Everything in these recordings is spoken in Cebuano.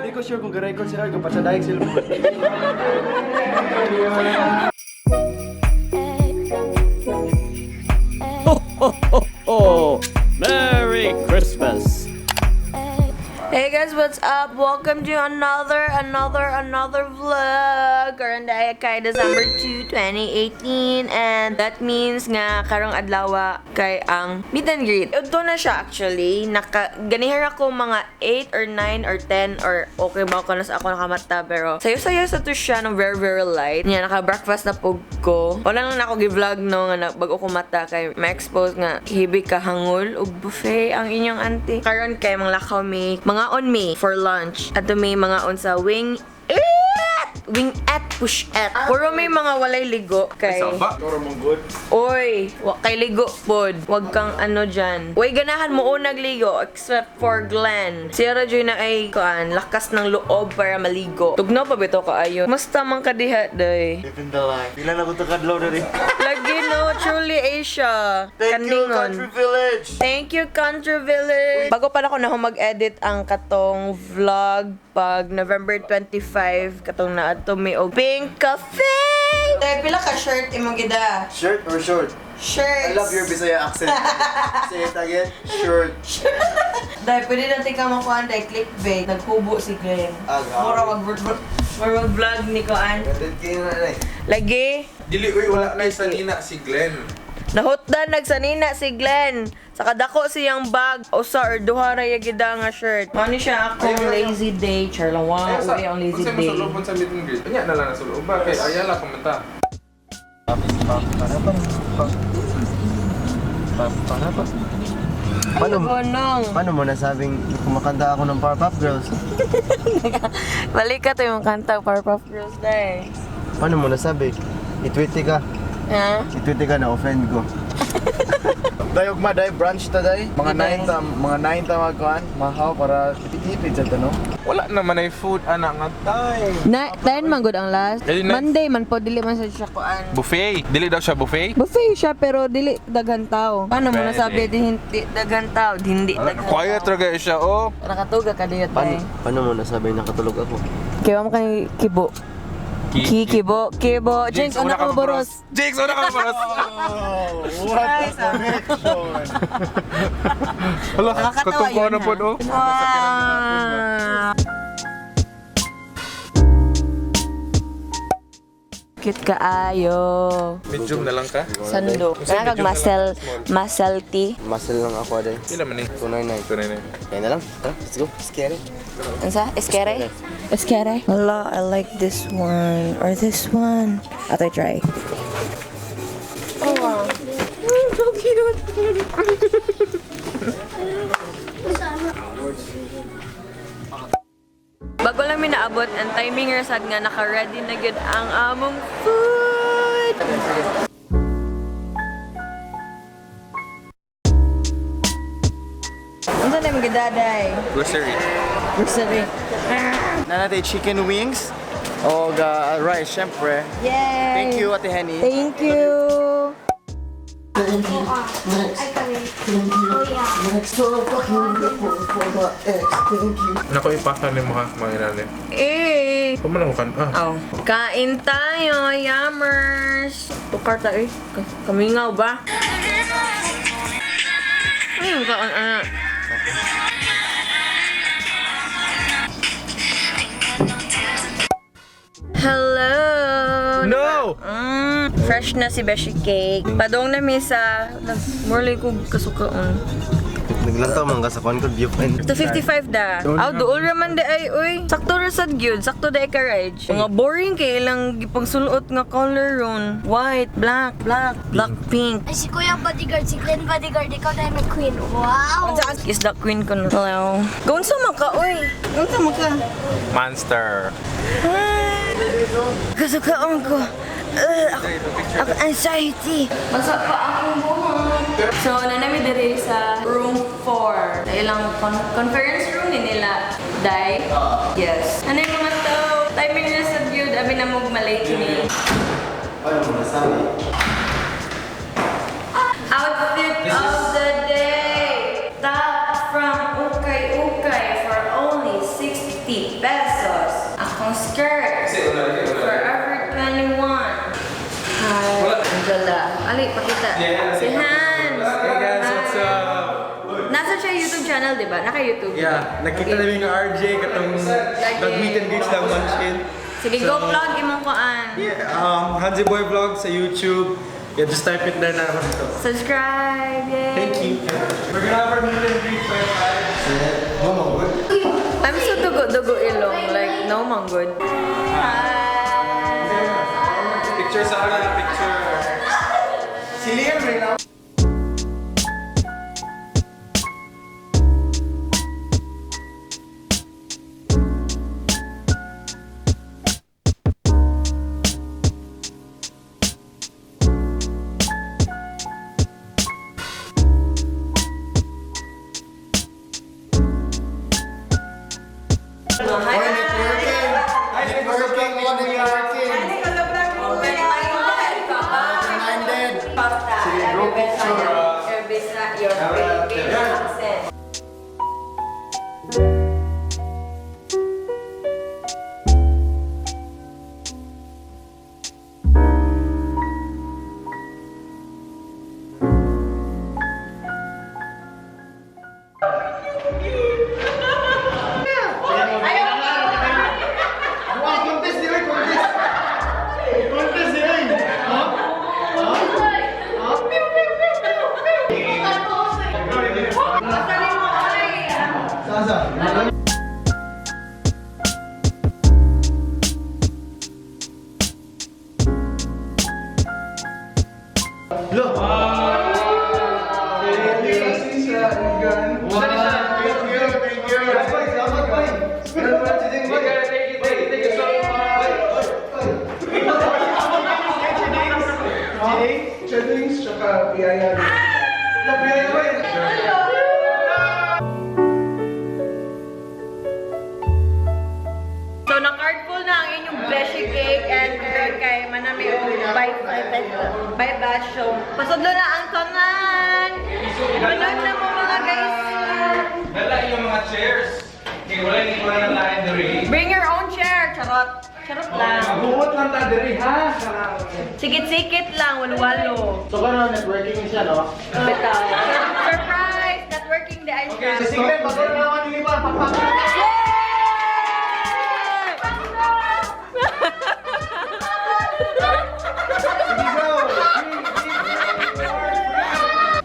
Di ko sure kung ga-record sila, kung pasadayag sila. Oh, Merry Christmas! Hey guys, what's up? Welcome to another, another, another vlog. Karon dahil kay December 2, 2018, and that means nga karong adlaw kay ang meet and greet. Ito na siya actually. Naka ganihar ako mga 8 or 9 or 10 or okay ba ako na sa ako nakamata, pero sayo-sayo sa to siya ng very very light. Nya naka breakfast na pug ko. Wala lang na ako gi-vlog no nga na, bago ko mata kay ma-expose nga hibi ka hangol og buffet ang inyong auntie. Karon kay mga mi, mga on me for lunch. Ato may mga on sa wing it! Wing at push at. Puro may mga walay ligo kay. Oy, wa kay ligo pod. Wag kang ano dyan. Uy, ganahan mo unag ligo except for Glenn. Si Joy na ay kuan, lakas ng loob para maligo. Tugnaw pa bitaw kaayo. Musta man ka diha day? Living the life. Pila na ko to kadlaw na rin. Lagi no, truly Asia. Thank you, Kandingon. Country Village! Thank you, Country Village! Bago pala ko na mag-edit ang katong vlog pag November 25, katong naadto mi og Pink Cafe! Tay, pila ka shirt imong gida? Shirt or short? Shirts! I love your Bisaya accent. Say it again. Shirt. Dahil pwede natin ka makuhaan dahil clickbait. Naghubo si Glenn. Ah, grabe. Mura mag vlog ni Koan. Content kayo na eh. Lagi, Dili, uy, wala na isa nina si Glenn. nahutdan nagsanina si Glenn. Sa kadako siyang bag, usa or duha ra ya gida nga shirt. Mao ni siya akong lazy day. Charlawa, uwi ang lazy Unsa day. masulubon sa meet and greet? Kanya na lang nasulub ba? Kay ayala kumanta. Paano, Gonong. paano mo nasabing kumakanta ako ng Powerpuff Girls? Balik ka to yung kanta Powerpuff Girls day. Paano mo nasabi? I-tweet ka. Ha? I-tweet ka na offend ko. Day ugma day brunch ta day. Mga 9 ta, mga 9 ta magkuan, mahaw para tipid-tipid sa no. Wala naman ay food anak nga time. Na, 10 man good ang last. Dili na- Monday man po, dili man sa siya kuan. Buffet. Dili daw siya buffet. Buffet siya pero dili daghan tao. Paano mo Pwede. nasabi di hindi daghan tao, di hindi daghan Quiet tao. ra kayo siya oh. Nakatuga ka diyo Paano, tay. paano mo nasabi nakatulog ako? Kaya mo kay Kibo. Ki Kibo, Kibo. Jinx, una ka maboros. Jinx, una ka maboros. What a connection. Hala, Nakakatawa katong ko yun, na ha? po oh. Wow. Cute kaayo. Medium na lang ka? Sando. Kaya kag muscle, muscle tea. Muscle lang ako day. Pila man eh? 299. 299. Kaya na lang. Tara, let's go. Scary. Unsa? Eskere? Eskere? Hala, I like this one. Or this one. Atoy try. Oh, wow. So cute. Bago lang minaabot, ang timing ra sad nga naka-ready na gyud ang among food. Unsa na imong gidaday? Grocery. Grocery. Na natin chicken wings o rice syempre. Yay! Thank you, Ate Henny. Thank you. Nako ipasa ni mo ha, mga inani. Eh. Kumano kan ah. Oh. Kain tayo, yammers. Tukar tayo eh. Kamingaw ba? Ay, kaon ah. Hello! No! Fresh na si Beshi Cake. Padong na mi sa murlay ko kasukaon. Naglantaw man ka sa kuan ko viewpoint. 255 da. Aw, duol raman di ay, uy. Sakto ra sad gyud, sakto da ka ride. Mga boring kay ilang gipangsulot nga color ron. White, black, black, black, pink. Ay, si Kuya Bodyguard, si Glenn Bodyguard, ikaw na yung queen. Wow! Unsa is the queen ko no? Hello. Gaunsa man ka, uy? Gaunsa man ka? Monster. Kasukaon ko. Ako, anxiety. Basa pa akong buhok. So, nanami diri sa room 4. Sa ilang conference room ni nila. Dai? Yes. Ano yung mga tao? Timing na sa gyud. Abi na mong malate ni. Paano mo nasabi? Outfit of the day! Top from Ukay Ukay for only 60 50 pesos. Akong skirt. Forever 21. Hi, Angela. Ali, pakita. Si Hans. Hey guys, what's up? Nasa siya YouTube channel, di ba? Naka-YouTube. Yeah, nakita namin ng RJ katong nag-meet and greet lang munchkin. Sige, go vlog imong kuan. Yeah, Hanzi Boy Vlog sa YouTube. Yeah, just type it there na ako dito. Subscribe! Yay! Thank you. We're gonna have our meet and greet by 5. I'm so dugo-dugo ilong. Like, no manggod. Hi! Picture sa akin, picture. Si Liam rin ako. Hi! Networking! Networking! Networking! Minded! Sige, group picture. Your business, your Philippine accent. Wow, contest di oy, contest! Contest di oy! Ha? Sasa? Wow! Thank you, thank you! Salamat, boy! Thank you so much. Chedings, tsaka biyaya. La biyaya ba yun? So, na-cardful na ang inyong beshi cake and cake kay manami o by, by, by, by batch. So, pasudlo na ang tanan! Manood na mo mga guys! Dala yung mga chairs. Okay, wala hindi ko na lain diri. Bring your own chair! Charot! Charot lang. Buot lang ta diri ha. Sikit-sikit lang, walo-walo. So, karon networking siya, no? Bitaw. Surprise! Networking the ice Okay, Si Glenn, bago na naman nilipa, pakpak!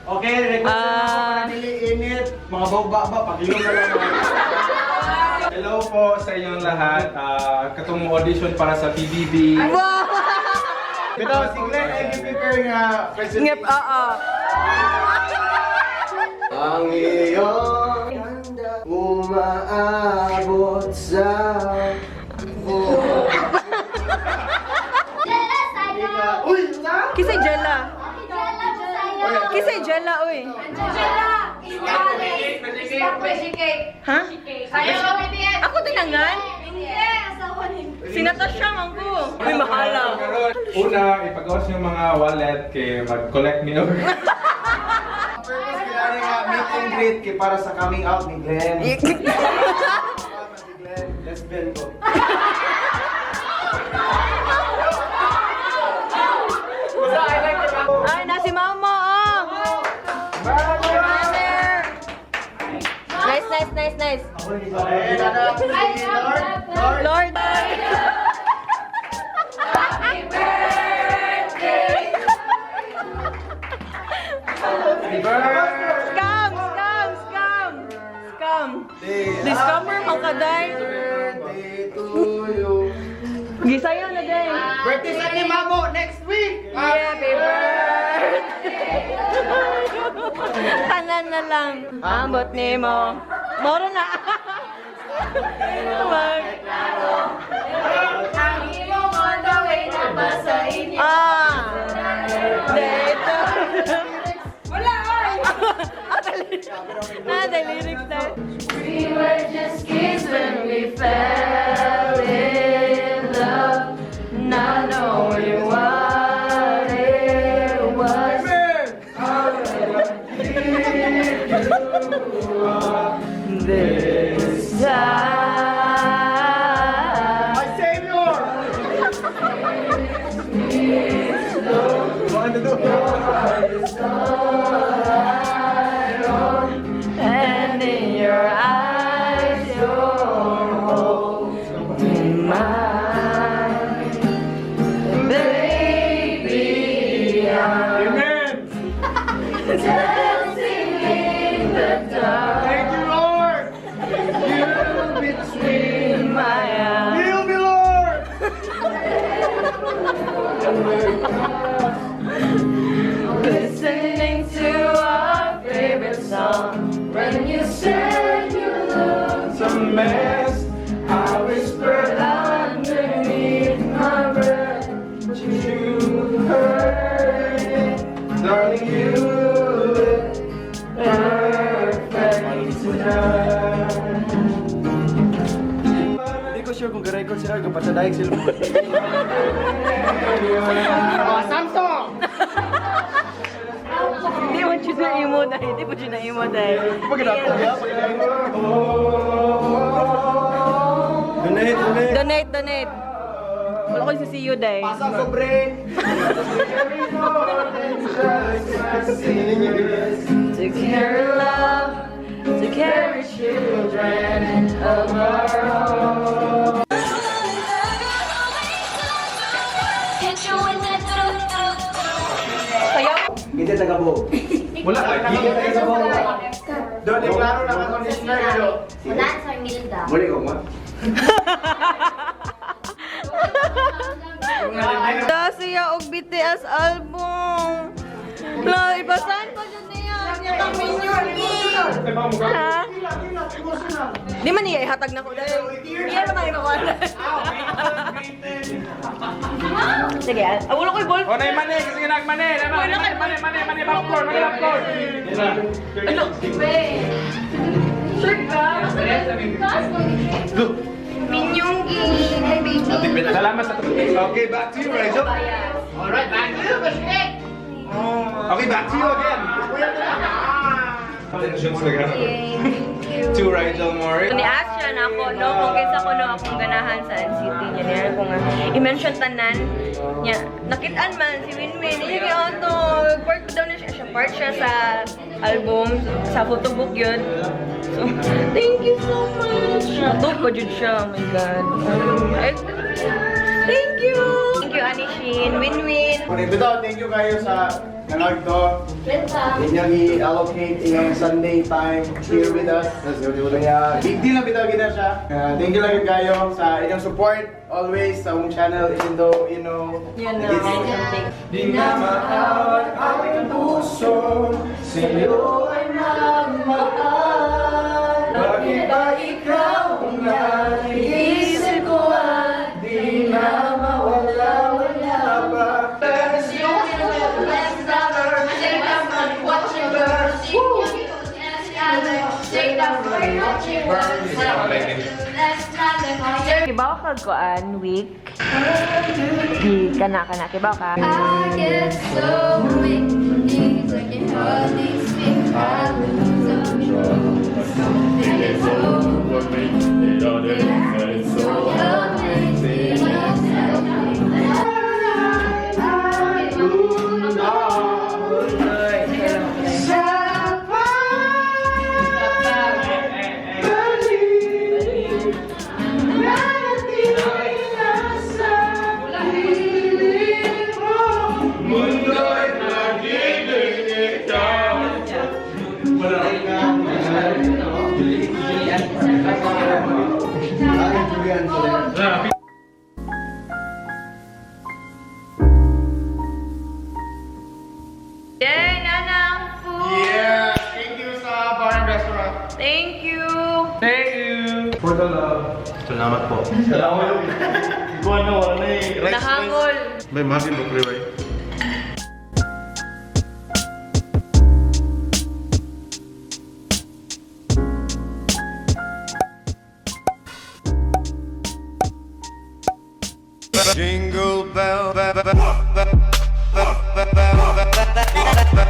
Okay, request na ako para dili init. Mga baba-ba, pag-ilong na lang. Hello po sa inyong lahat. Katong audition para sa PBB. Wow! Bitaw, si Glenn ay prepare nga presentation. Ngep, oo. Ang iyong ganda umaabot sa Jella, sayaw! Uy! Sa? Kisay Jella. Jella, sayaw! Kisay Jella, uy. Jella! Isda cake! Ha? Sayaw ka, BTS! Ako tinangan? Hindi, asawa ni Si Natasha man ko. Uy, mahala. Una, ipag-os yung mga wallet kay mag-collect ni og. Purpose kaya nga meet and greet kay para sa coming out ni Glenn. Si Glenn, lesbian ko. Ay, nasi mama, oh! Mother! Nice, nice, nice, nice. Lord, Lord! Scam! Scam! Scam! Scam! Discover man ka, day. Birthday to you. Gisayo na, day. Birthday sa ni Mamo next week! Happy birthday! Tanan na lang. Ambot ni mo. Moro na. Mag. Ang imong on the way na ba sa inyo? Ah! Dito. Wala, ay! Ah, the lyrics na. We were just kids when we fell in love, not knowing what it was. This time. Listening to our favorite song. When you said you looked a mess. I whispered underneath my breath. but you heard it. Darling, you look perfect tonight. Hindi ko sure kung ga-record sila, kapatsadayag sila. Hindi mo siya na imo dahil. Hindi mo siya na imo dahil. Donate, donate. Donate, donate. Wala ko sa CU dahil. Pasang sobre! To carry love, to carry children of our own. Hit you with that do do. Hindi taga-bo. Wala lagi. Doon, di klaro na ka-conditioner kayo. Wala sa Milda. Muli ko mo. Da siya og BTS album. La, ibasahan pa dyan niya. Niya kang minion eh. Ha? Di man niya ihatag na ko dahil. Iya naman ikaw. Sige, ah, wala ko'y ball. O, nay mani, kasi nagmani. Mani, mani, mani, mani, popcorn, mani, popcorn. Ano? Sure ka? Minyonggi. Hi, baby. Salamat sa tubig. Okay, back to you, Rachel. Alright, back to you, Bashik. Okay, back to you again. Thank you. To Rigel Mori. Ni ask siya na ako, no, kung kinsa ko no akong ganahan sa NCT niya niya ko nga i-mention tanan niya. Nakitaan man si Winwin, niya kay Otto, part ko daw na siya, siya part siya sa album, sa photobook yun. So, thank you so much. Natog pa jud siya, oh my God. Ay, thank you. Thank you, Anishin. Winwin. Bitaw, thank you kayo sa nanood to. Welcome. Inyong i-allocate inyong Sunday time here with us. Kaya big deal na bitaw gina siya. Thank you lang kayo sa inyong support always sa akong channel, even though, you know, Yan na. it's- Di na maawat ang puso, sa'yo ay nagmahal. Bakit ba ikaw ang naiisip ko at di na mawala-wala pa? Kibaw ka kuan week. Di kana kana kibaw ka. I get so weak, knees I can hardly speak. I lose control. I get so weak, it's so amazing. Mundo'y nagiging ikaw. Ay, Julian, sorry. Yay, nanang food. Yeah! Thank you sa bar and restaurant. Thank you. Thank you. For the love. Salamat po. Nahangol. May magi mo, right?